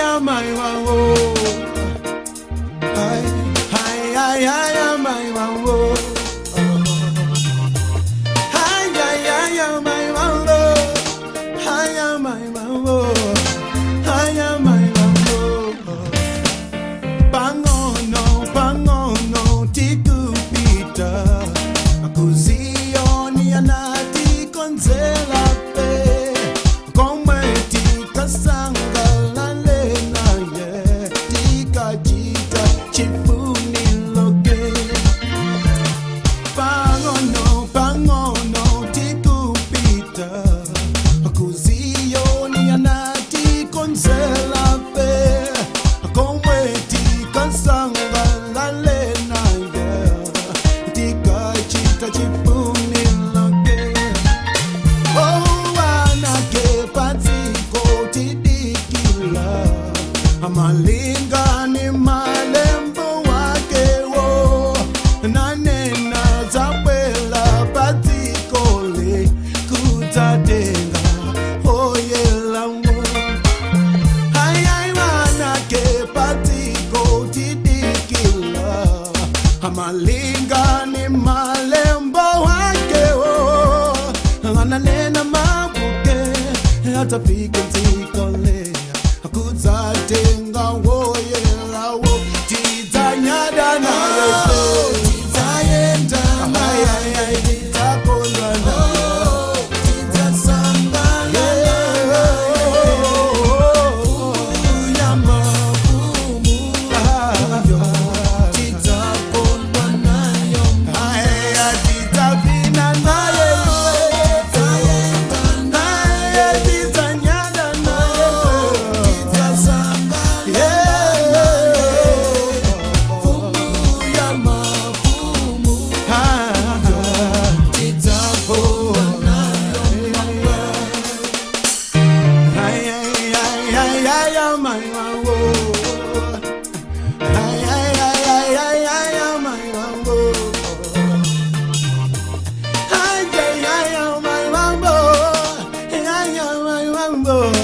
ay, my wow. Ay, ay, ay, ay, my wow. Ay, ay, ay, my wow. Ay, my wow. Ay, my wow. Pang'ono, pang'ono, tikupita. Ku Ziyoni anatikonzela pe. Komwe tikasangalale naye. Tikachita chifuniro chake. Pang'ono, pang'ono, tikupita. Ku Ziyoni anatikonzela pe. Komwe tikasangalale naye. Tikachita chifuniro chake. Oh, anake padziko tidikila. Malinga ni malembo wakewo. Nanena adzabwela padzikoli kudzatenga oyelawo. Ay, ay, wanake padziko tidikila. Malinga ni malembo wakewo. Ananena mabuke atafika dzikoli kudzatenga woyelawo. Tidzanyada naye, tidzayenda naye, tidzakondwa naye, tidzasangalala naye. Yamafumu tidzakondwa nayo, tidzavina naye, tidzayenda naye, tidzanyada naye, tidzasangalala naye. Mfumu ya mafumu tidzakondwa nayo. Ay, ay, ay, ay, ay, ay, my, oh. Ay, ay, ay, ay, ay, ay, ay, my, oh. Ay, ay, ay, ay, my, oh. Ay, ay, ay, my, oh.